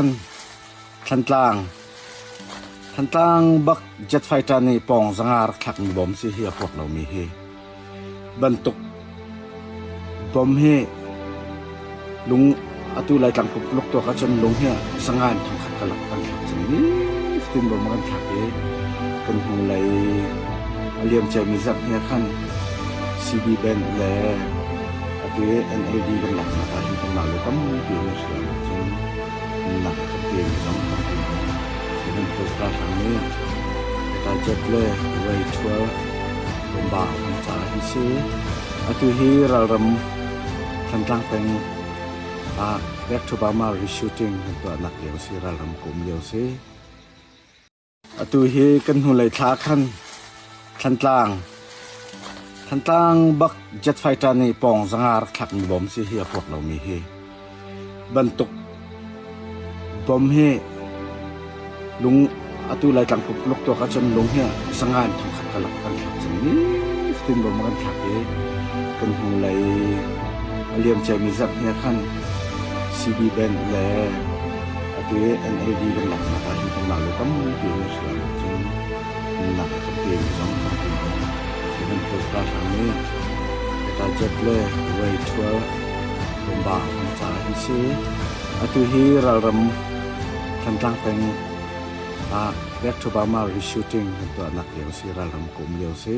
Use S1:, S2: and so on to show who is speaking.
S1: khan Thantlang Thantlang bak jet fighter nih pawng zanga rak thlakmi bom si hi a puak lomi hi bantuk bom hi lung atu Laitlang pumpak tuak ahcun lung hi zanga in thongkhat ka lak kan thlak cang ni fatin bom kan thlak i kan hnulei a liam ciami zarh hni khan CB band le atu i NLD kan laknak ah hin kanmah le tampi an i hriam cun nunnak a kan pemi zong tampi hi bantuk ralhrang nih Heta jet le Way Thual bomba a hman caah hin si. Atu hi ralram Thantlang peng ah Back to Burma reshooting kan tuahnak lio si, ralram ka um lio si. Atu hi kan hnulei thla khan Thantlang Thantlang bak jet fighter nih pawng zanga rak thlakmi bom si hi a puak lomi hi bantuk bom hi lung atu Laitlang pumpak tuak ahcun lung hi zanga in thongkhat ka lak kan thlak cang ni fatin bom kan thlak i kan hnulei a liam ciami zarh hni khan CB band le atu i NLD kan laknak ah hin kanmah le tampi an i hriam cun nunnak a kan pemi zong tampi hi bantuk ralhrang nih Heta jet le Way Thual bomba a hman caah hin si. Atu hi ralram Thantlang peng ah Back to Burma reshooting kan tuahnak lio si, ralram ka um lio si.